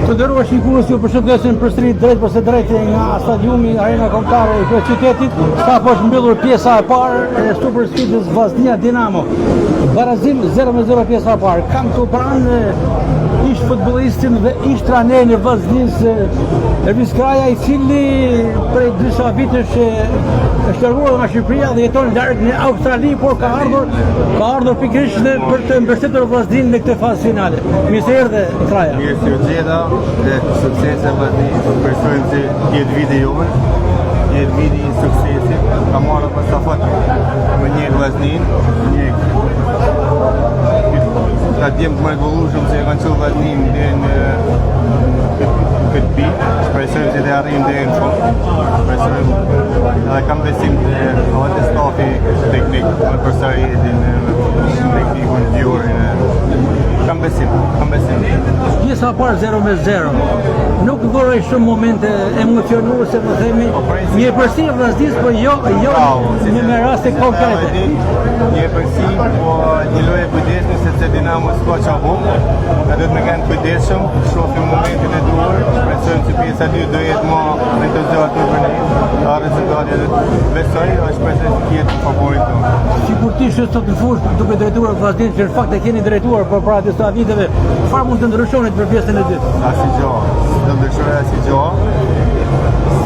Të nderuar shikues, ju përshëndesim përsëri drejt për së drejti nga stadiumi Arena Kombëtare e kryeqytetit. Sapo është mbyllur pjesa e parë e super sfidës Vllaznia Dinamo. Barazim 0-0 pjesa e parë. Kam këtu pranë ish futbollistin dhe ish trajnerin e Vllaznisë Ervis Kraja, i cili prej disa vitesh është larguar nga Shqipëria dhe jeton larg në Australi, por ka ardhur ka ardhur pikërisht për të mbështetur Vllazninë në këtë fazë finale. Mirë se erdhe Kraja. Mirë se ju gjeta dhe suksese Vllaznisë, shpresojmë që të jetë viti jonë, të jetë viti i suksesit, ka marrë për sa fat me një Vllazninë, një ka djem të mrekullueshëm që e kanë çuar Vllazninë deri në këtë pikë, shpresojmë që të arrijmë deri në fund, shpresojmë edhe kam besim te edhe stafi teknik me përsëritin, me teknikun Diorin, kam besim, kam besim. Pjesa e parë 0 me 0. Nuk dhuroi shumë momente emocionuese, po themi, Po, një epërsi e Vllaznisë, po jo jo Bravo, si në me raste konkrete. Një epërsi, po një lojë e kujdesshme sepse Dinamo s'ka ça humb. Na duhet me qenë kujdesshëm, shohim momentin e duhur, shpresojmë që pjesa e dytë do jetë më entuziastë për ne. A rezultati do të besoj, a shpresoj që të jetë në favorin tonë. Sikur ti ishe sot në fushë duke drejtuar Vllazninë, që në fakt e keni drejtuar por para disa viteve, çfarë mund të ndryshonit për pjesën e dytë? Asnjë gjë, s'do ndryshoj asnjë gjë,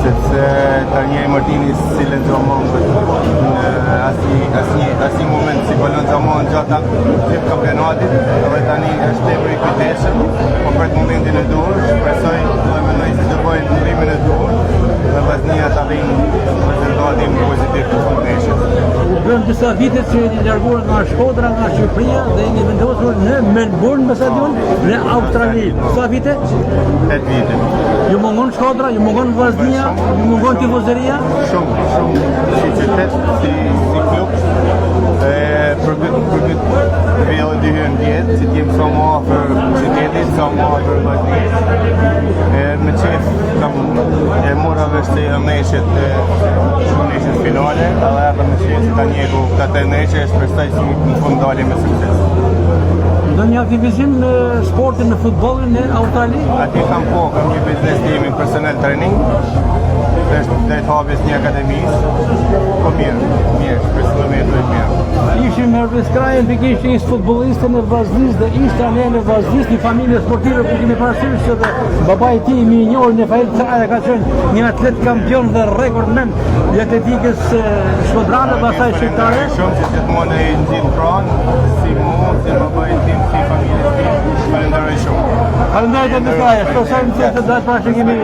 sepse trajneri Martini s'i lën xhamon në asnjë asnjë asnjë moment s'i ka lënë xhamon gjatë gjithë kampionatit dhe tani është tepër i kujdesshëm, po pret momentin e duhur, shpresoj dhe mendoj se do bëjë ndryshimin e duhur dhe Vllaznia të arrijë rezultatin pozitiv në fund të ndeshjes. U bën disa vite që jeni larguar nga Shkodra, nga Shqipëria dhe jeni vendosur në Melbourne, me sa di unë, në Australi. Sa vite? 8 vite. Ju mungon Shkodra, ju mungon Vllaznia, ju mungon tifozeria? Shumë, shumë si qytet, si, si klub. E, për këtë për këtë vi edhe dy herë në vjet, si të jem sa më afër qytetit, sa më afër Vllaznisë. E, me qef kam e mora vesh se janë ndeshjet e ndeshjet finale, edhe erdha me qef që ta ndjeku këta tre ndeshje, shpresoj se në fund dalim me sukses. Ndonjë aktivizim në sportin, në futbollin në Australi? Atje kam po, kam një biznes timin personal training, është drejt hapjes një akademisë, po mirë, mirë, shpresoj me jetojmë mirë. Ishim me Ervis Krajën, pikërisht ish futbollistin e Vllaznisë dhe ish trajnerin e Vllaznisë, një familje sportive ku kemi parasysh që dhe babai i tij i mirënjohur Nefail Kraja ka qenë një atlet kampion dhe rekordmen i atletikës shkodrane, pastaj shqiptare. Shumë që gjithmonë e nxin pranë, si mu, si babai tim, si familjes tim. Falenderoj shumë. Faleminderit Ervis Kraja, shpresojmë që të dash pra që kemi.